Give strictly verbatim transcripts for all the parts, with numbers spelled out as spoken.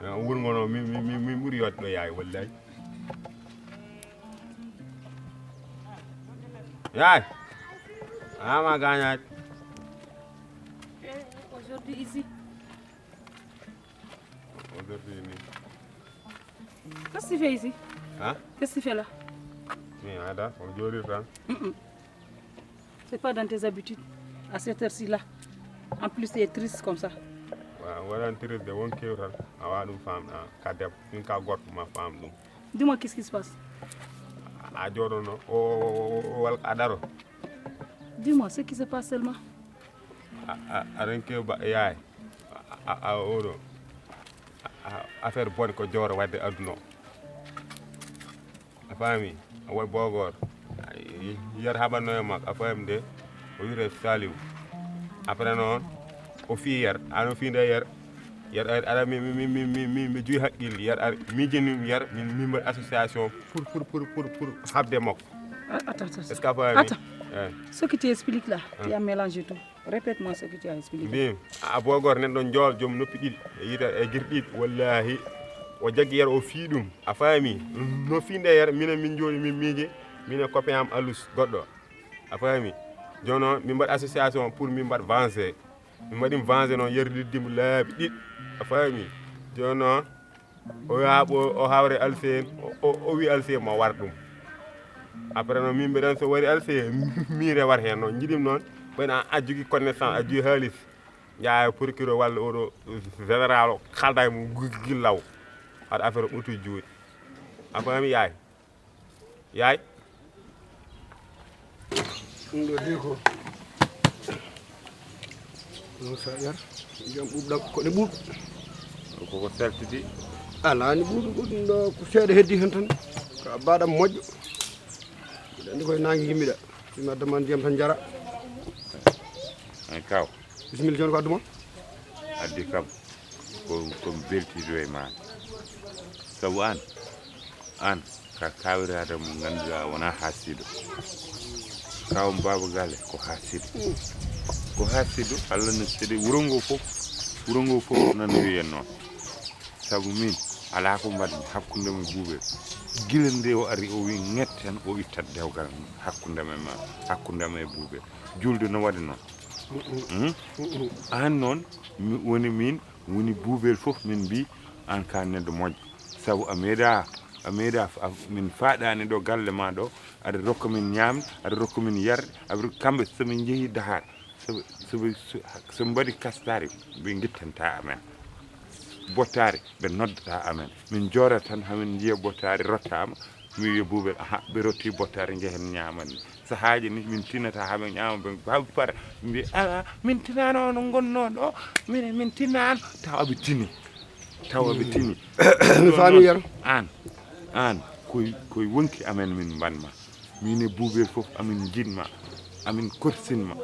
Wuro ngo noon, min, min, min, min ɓuri yooɗde ɗo, yaay, wallaay. Yaay, a ma gaañaade. Eh, aujourd'hui ici. Aujourd'hui, ni. Qu'est-ce que tu fais ici? Hein? Qu'est-ce que tu fais là? Mi ada, on jooɗii tan. Mm-mm. C'est pas dans tes habitudes, à cette heure-ci là. En plus, tu es triste comme ça. Wa-, waɗan triste de, won kew tan. A waɗa ɗum faam, a, ka deb-, min ka gorko ma faam ɗum. Dis-moi, qu'est-ce qui se passe? A jooɗono, o, o, o, o, o, wal-, a daro. Dis-moi, ce qui se passe seulement. A, a, aɗen kew ba, yaay. A, a, a, oɗo. A, a, affaire bonne ko jowro wadde aduna o. A faami? A woy bogoor. Yer haɓatno e makko, a faami de? O wiyetee Saliou. Après noon, o fii yer. Ano fii nde yer. Yer, a, aɗa mi, mi, mi, mi, mi, mi, mi juy haqqille. Yer, aɗa miijini yer, min, min mbaɗi association pour, pour, pour, pour, pour haɓde makko. Ah, attends, attends. Est-ce que a faami? Attends. Eh. Ce que tu expliques là, tu as mélangé tout. Répète-moi ce que tu as expliqué. Mbimi, a bogoor neɗɗo njool, joom noppi ɗiɗi, e yiita e gir ɗiɗi, wallahi, o jaggi yer, o fii ɗum. A faami? No fii nde yer, minen min jooɗi, min miije, min e copain am Alus, goɗɗo. A faami? Jooni noon, min mbaɗi association pour min mbaɗ vengé. Min mbaɗi vengé noon, yer liddimo laabi ɗiɗi. A faami? Jooni noon, o yaa ɓo, o hawre Alseen, o, o, o wi Alseen mo war ɗum. Après noon, min mbiɗen so wari Alseen, miire war heen noon. Njiɗim noon, ɓen a, a jogii connaissance, a jogii haalis. Njaha e procureur walla oɗo général o, kalda e mum gi-, gillaw. Haɗa affaire o ɓurti juuɗe. A faami yaay? Yaay? Ɗum ɗo de ko. Ɗum sa ƴar, ndiyam ɓuuɓɗam, ko ɗe ɓuuɓ. Koko seltidi. Alaa ni ɓuuɓi ko ɗum ɗo, ko seeɗa heddi heen tan. Ko a baɗam moƴƴo. Mbiɗa anndi koye naange yimmiɗa. Mi adda ma ndiyam tan njara. Ay kaw. Bisimilla, jooni ko addu ma? Addi kam, ko, ko mi beltiiɗo e ma. Sabu aan, aan, ka kaawiraade mo ngannduɗaa wonaa haasiiɗo. Kaaw Baaba Galle ko haasiiɗo. Ko haasiiɗo, Allah no seeɗi wuro ngo fof, wuro ngo fof nana wiya noon. Sabu min, alaa ko mbaɗmi hakkunde am e Buubel. Gila nde o ari, o wi ŋet tan, o ittat dewgal hakkunde am e ma, hakkunde am e Buubel. Julde no waɗi noon. Hmm? Aan noon, mi woni min, woni Buubel fof min mbi, aan ka neɗɗo moƴƴo. Sabu a meeɗa, a meeɗa, a, min faaɗaani ɗo galle ma ɗo, aɗa rokka min ñaamde, aɗa rokka min yarde, aɗa rokka kamɓe so min njehi Dakar. So, so, so, so ɓe mbaɗi kastaari, ɓe ngittanta amen. Bottaari, ɓe noddata amen. Min jooɗata tan, hamin njiya bottaari rottaama, mi wiya Buubel, aha, ɓe rotti bottaari, njehen ñaaman. Sahaaji ni, min tinata, hamin ñaama, ɓe, haa ɓe para, ɓe mbiya, "Ala, min tinaano no ngonnoo ɗo, min, min tinaano." Tawa ɓe tini. Tawa ɓe tini. Mi faami yer. Aan, aan, koye, koye wonki amen min mbaɗma. Min e Buubel fof, amin njiɗma, amin korsinma.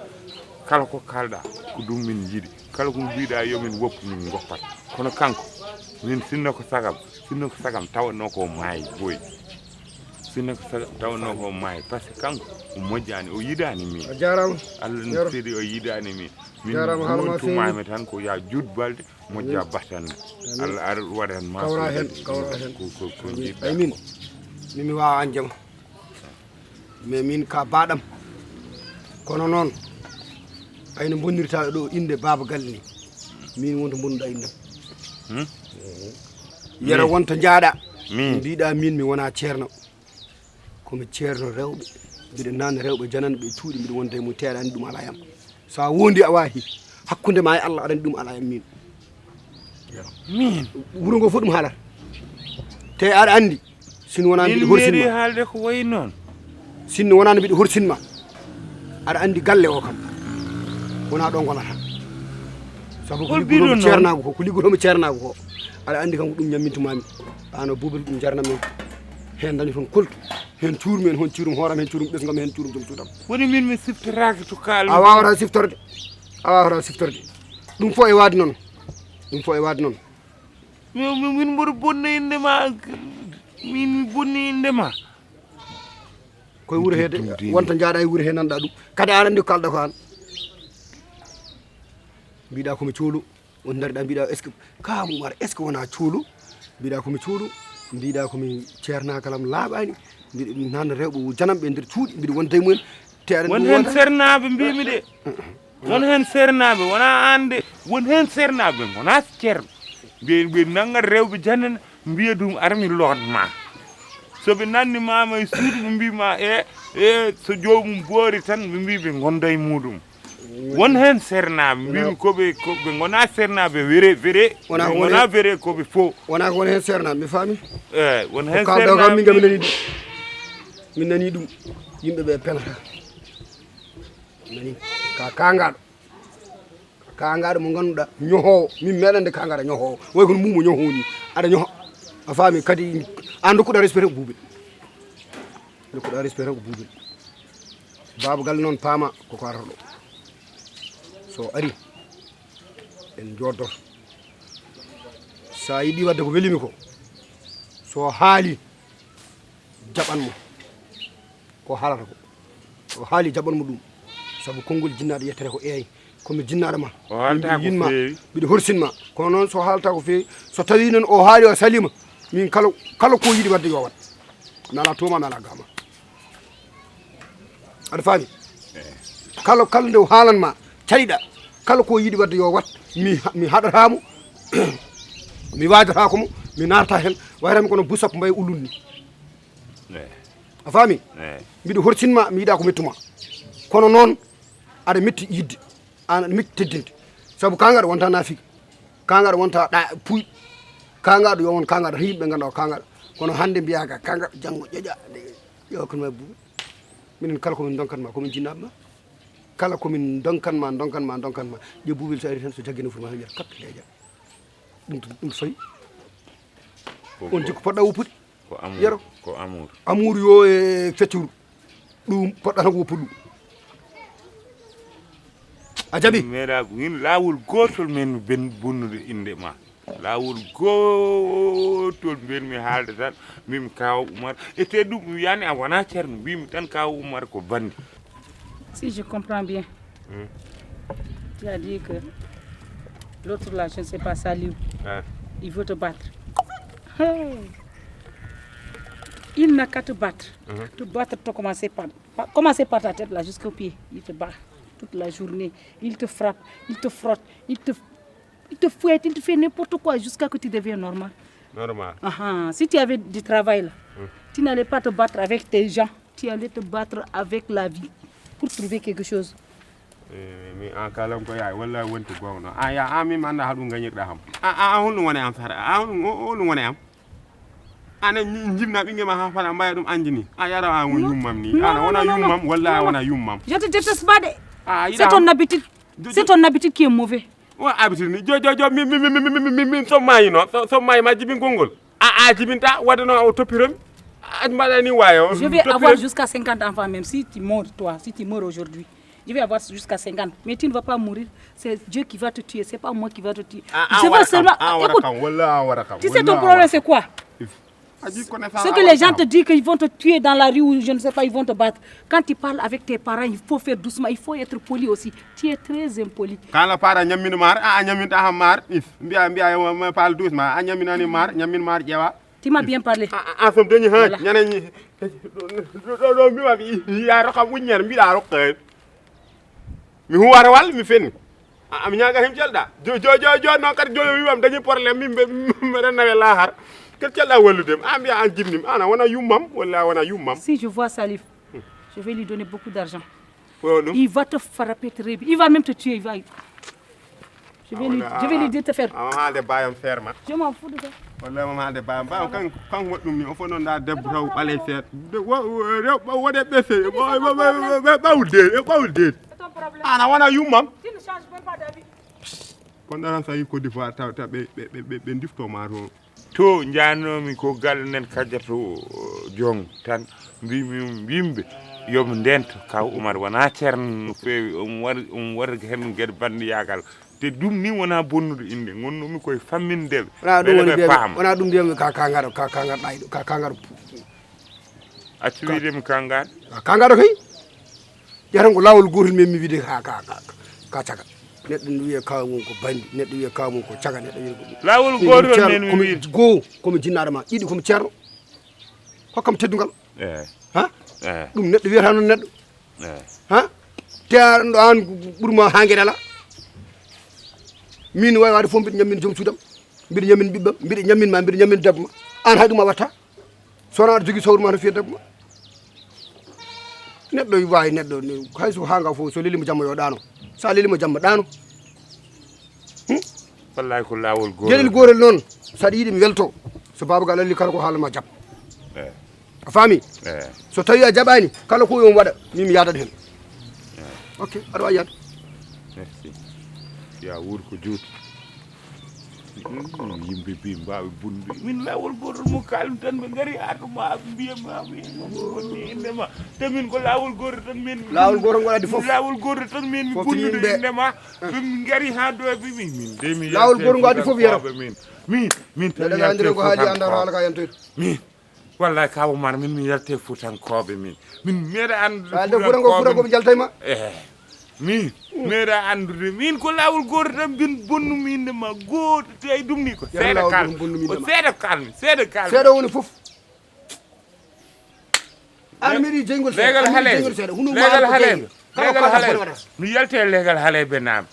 Kala ko kaalɗa, ko ɗum min njiɗi. Kala ko mbiɗa yo min woppu, min ngoppat. Kono kanko, min sinno ko sagam, sinno ko sagam, tawanno ko maayi boy. Sinno ko sagam, tawanno ko maayi. Par ce que kanko, o moƴƴaani, o yiɗaani min. A jaaraama. Allah no seeɗi, o yiɗaani min. Min jaaraama, haala ma feewi. Tumami tan ko ya juut balɗe, moƴƴa battanne. Amin. Allah ar waɗan ma kawra ko heen, kawra heen. Ko, ko, ko njiɗɗa. Ay min, min mi waawa an jama. Mais min ka baɗam. Kono noon, ayno bonnirta ɗo innde Baaba Galle ni. Min wonto bonnuɗa innde am. Hmm? Yero wonto njaaɗa. Min. Mbiɗa min mi wona ceerno. Ko mi ceerno rewɓe. Mbiɗa naan rewɓe jananɓe cuuɗi, mbiɗa wonta e mum, teeɗani ɗum ala yam. So a wondi a waahi, hakkunde ma e Allah, aɗa anndi ɗum alaa e min. Min? Wuro ngo fof ɗum haalata. Te aɗa anndi, sinno wonaa mbiɗa horsinma. Haalde ko wayi noon. Sinno wonaa mbiɗa horsinma. Aɗa anndi galle o kam. Wonaa ɗo ngonata. Sabu ko liggotoomi ceernaagu ko, ko liggotoomi ceernaagu ko. Aɗa anndi kam ko ɗum ñammintumaami. Ano Buubel ɗum jarnam en. Heen dañi toon koltu. Heen cuurmi en, heen cuurum hooram, heen cuurum ɓesngam, heen cuurum joom cuuɗam. Woni min mi siftoraaki to kaalmi. A waawataa siftorde. A waawataa siftorde. Ɗum fof e waade noon. Ɗum fof e waade noon. Min, min, min mboɗo bonna innde ma. Min mi bonni innde ma. Koye wuro he de, wonta njaaɗa e wuro he nanɗa ɗum. Kadi aɗa anndi ko kalɗa ko aan. Mbiɗa ko mi cuulo. On ndariɗa mbiɗa, est ce que ka Umar, est ce que wona cuulo? Mbiɗa komi cuulo, mbiɗa komi ceernakalam laaɓani. Mbiɗa nanna rewɓe janamɓe e nder cuuɗi, mbiɗa wonda e mumen. Te aɗa Won andi heen wonda- sernaaɓe mbimi de. Won heen sernaaɓe, wona aan de. Won heen sernaaɓe, wona ceerno. Mbiye mbiye nanngat rewɓe janana, mbiya ɗum armi lootma. So ɓe nanni mama e suudu, ɓe mbima e e so joomum boori tan, ɓe mbi ɓe ngonda e muɗum. Won heen sernaaɓe mbimi ko ɓe ko ɓe ngona sernaaɓe were were. Wona Ɓe ko ngona woni- were ko ɓe fo. Wona ko woni heen sernaaɓe, mi faami. Eyi, won heen Kalɗo kam min kam mi sernaaɓe. Nani ɗum. Min nani ɗum. Yimɓe ɓe penata. Nani ka kangaɗo. Kangaɗo mo ngannduɗa ñohowo, min meɗande kangaɗo ñohowo. Way kono mumo ñohowo ni. Aɗa ñoho. A faami kadi an dokkuɗa respect ko buuɓel. Dokkuɗa respect ko buuɓel. Baaba galle noon paama koko arata ɗo. So ari en joddoto. Sa yiɗi wadde ko welimi ko, so haali jaɓan mo ko haalata ko. O haali jaɓan mo ɗum. Sabu konngol jinnaɗo yettere ko eey, komi jinnaɗo ma. O haalta ko Yinma, feewi. Mbiɗo horsin ma. Kono noon so haalta ko feewi, so tawi noon o haali o salima, min kala kala ko yiɗi wadde yo wat. Mi ala toma, mi ala gama. Aɗa faami? Kala kala nde o haalan ma caliɗa, kala ko yiɗi wadde yo wat, mi mi haɗatamo. Mi waajatako mo, mi narta hen. Wayrami kono busap mbay ulun ni. A faami? Mbiɗo horsin ma, mi yiɗa ko mettuma. Kono noon aɗa metti yidde, an aɗa metti teddinde. Sabu kangaɗo wonta nafiga, kangaɗo wonta ɗa puy. Kangaɗo yo won kangaɗo, yimɓe ganduɗa kangaɗo. Kono hande mbiyaka kangaɗo, janngo ƴoƴa. Yo kono ma buuɓe. Minen kala komin donkan ma komin jinnaɓe ma. Kala komin donkan ma, donkan ma, donkan ma. Ƴe buuɓel so ari tan, so jaggino foti ma hañata kap heeƴa. Ɗum ɗum fayi. On jikko poɗɗa woppude. Ko amour. Yero. Ko amour. Amour yo e feccuru. Ɗum poɗɗa tan ko woppu ɗum. A jaɓi? Meeɗa min laawol gootol men ben bonnude innde ma. Laawol gootol mbiyen mi haalde tan, mbimi kaw Umar. E te ɗum ɗum yani a wona ceerno, mbimi tan kaw Umar ko bandi. Si je comprends bien, tu as dit que l'autre là, je ne sais pas, Saliou, il veut te battre. Hey. Il n'a qu'à te battre. Te battre, te commencer par, par- commencer par ta tête là jusqu'au pied. Il te bat toute la journée. Il te frappe, il te frotte, il te, il te fouette, il te fait n'importe quoi jusqu'à que tu deviens normal. Normal. Ah, ah. Si tu avais du travail là, tu n'allais pas te battre avec tes gens. Tu allais te battre avec la vie pour trouver quelque chose. Eh, mi an kalan ko yaay wallahi wonti gonga noon. An ya an min mi annda haɗum gañirɗa ham. An an honɗum woni am sara? An honɗum honɗum woni am? Ana jibna ɓinge ma ha fana mbaya ɗum anjini. A yara an won yummam ni. Ana wona yummam wallahi a wona yummam. Je te déteste pas de. A C'est ton habitude. C'est ton habitude qui est mauvais. O habitude ni jo jo jo min min min min min min sommayi noon. Sommayi ma jibingol ngol. A a jibinta wadde noon o toppiromi. A mbaɗani wayo. Je vais avoir jusqu'à cinquante enfants même si tu meurs toi, si tu meurs aujourd'hui. Je vais avoir jusqu'à cinquante. Mais tu ne vas pas mourir. C'est Dieu qui va te tuer. C'est pas moi qui va te tuer. Je veux seulement. Écoute, tu sais ton problème c'est quoi? Ce que les gens te disent qu'ils vont te tuer dans la rue ou je ne sais pas, ils vont te battre. Quand tu parles avec tes parents, il faut faire doucement, il faut être poli aussi. Tu es très impoli. Kala para ñammin maar a ñamminta ham maar. Mbiya mbiya ma parle doucement a ñamminani maar ñammin maar ƴewa. Tu m'as bien parlé. An som dañi ha ñanañi. Ɗo ɗo mbima ya rokam uññere mbiɗa rokka. Mi huwata walla mi fenni. A mi ñaga him jalɗa. Jo jo jo jo non kadi joyo wiwam dañi problème min mbeɗa nawe lahar. Kadi calɗa walludem a mbiya an jibnim ana wona yummam walla a wona yummam. Si je vois Salif, je vais lui donner beaucoup d'argent. Ko ɗum. Il va te frapper très bien. Il va même te tuer. Il va. Je vais lui, je vais lui dire te faire. Ama haalde bayam ferma. Je m'en fous de ça. Walla mama haalde bayam bayam kan kan waɗɗum ni o fof noon da debbo taw ɓaley seeɗa. Waɗe ɓese ɓawde e ɓawde. Ana wona yummam. Tu ne changes même pas d'avis. Kono ɗaran so yi Côte d'Ivoire taw taw ɓe ɓe ɓe ɓe diftoma toon. To njannomi ko galle nden kajjato jong tan mbimi yimɓe yoɓe ndento kaw Umar wona ceerno no feewi omo waɗi omo waɗi hen geɗe bandiyagal. Te ɗum ni wona bonnude innde gonnomi koye fammindeɓe. Wona ɗum Beele woni ɓe mbiyami paama. Wona ɗum mbiyami ka kangaɗo ka kangaɗo ɗayɗo ka kangaɗo. Accu wiidemi kangaɗo. Kangaɗo kay. Ƴatan ko lawol gotol min mi wiide ka ka ka ka caga. Neɗɗo no wiya kaw mum ko bandi, neɗɗo wiya kaw mum ko caga, neɗɗo wiya ko ɗum. Laawol gootol men mi wiiri. Goo, komi jinnaɗo ma, ɗiɗi komi ceerno. Hokkam teddungal. Eh. Ha? Eh. Ɗum neɗɗo wiyata noon neɗɗo. Eh. Ha? Te an ɗo an ɓurma ha gueɗe ala. Min wawi wade fof mbiɗa ñammin joom suudam. Mbiɗa ñammin ɓiɓɓam, mbiɗa ñammin ma, mbiɗa ñammin debbo ma. An hay ɗum a watta. So wona aɗa jogii sawru ma no fiya debbo ma. Neɗɗo wawi neɗɗo ni, hay so ha nga fof so lelima jamma yo ɗaano. Sa lelima jamma ɗaano. Hmm? Wallahi ko laawol gootol. Geɗel gootol noon, saɗa yiɗi mi welto. So baaba gal alli kala ko haalama jab. Eh. A faami? Eh. So tawi a jaɓani kala ko yon waɗa, min mi yadat hen. Eh. Ok, aɗa wawi yaade. Merci. Ya wuur ko juuti. Yimɓe bi mbawi bonnude min laawol gootol mo kalmi tan ɓe gari ha to ma mbiyama min bonni innde ma te min ko laawol gootol tan min laawol gootol ngol addi fof laawol gootol tan min mi bonnude innde ma ɓe min gari ha do ɓe min min de mi laawol gootol ngol addi fof yero min min min tan yaltire ko haali andar haala ka yaltoyta min Wallahi kaw Oumar min mi yalte fuutankooɓe min min meeɗa anndude fuutankooɓe fuutankooɓe jaltay ma eh min meeɗa anndude min ko laawol gooto tan min bonnumi innde ma gooto te ay ɗum ni ko seeɗa kal ko seeɗa kalmi seeɗa kalmi seeɗa woni fof an mbiɗi jeyngol seeɗa legal haleɓe legal haleɓe legal haleɓe mi yalte legal haleɓe naam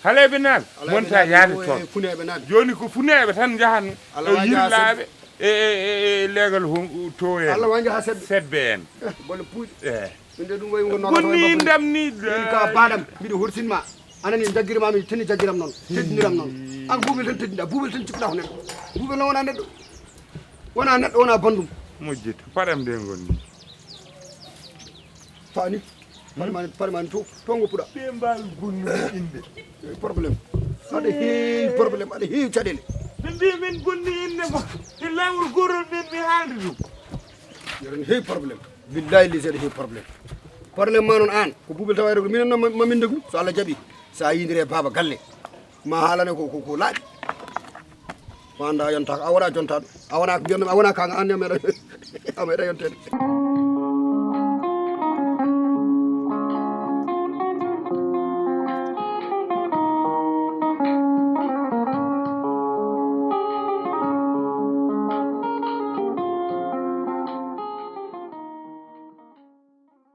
Haleeɓe naaɓe monta yaade toon. Jooni ko funeeɓe tan njahan e yirlaaɓe e leegal to en. Sebbe en. Bonni ndam ni. Ka baɗam mbiɗo horsinma. Anani jaggirma mi tini jaggiram noon. Teddiniram noon. An buubel tan teddinɗa buubel tan cikkuɗa ko neɗɗo. Buubel noon wona neɗɗo. Wona neɗɗo wona bandum. Mojjita paɗam nde ngonmi. Fani. Paɗe ma paɗe ma to to ngoppuɗa. Ɓe mbawi gonnude inde. Problème. Aɗa heewi problème aɗa heewi caɗele. Ɓe mbi min gonni inde ma. E lawol gorol min mi haalde ɗum. Yeɗen heewi problème. Billahi lise aɗa heewi problème. Problème ma noon an ko bubel tawa rewde minen noon mamin deglu so Allah jaɓi. Sa yidire baba galle ma haalane ko ko laaɓi. Ma anda yontaka a wona jontaɗo a wona ko mbiyatnoma a wona kaga an a meeɗa a meeɗa yontede.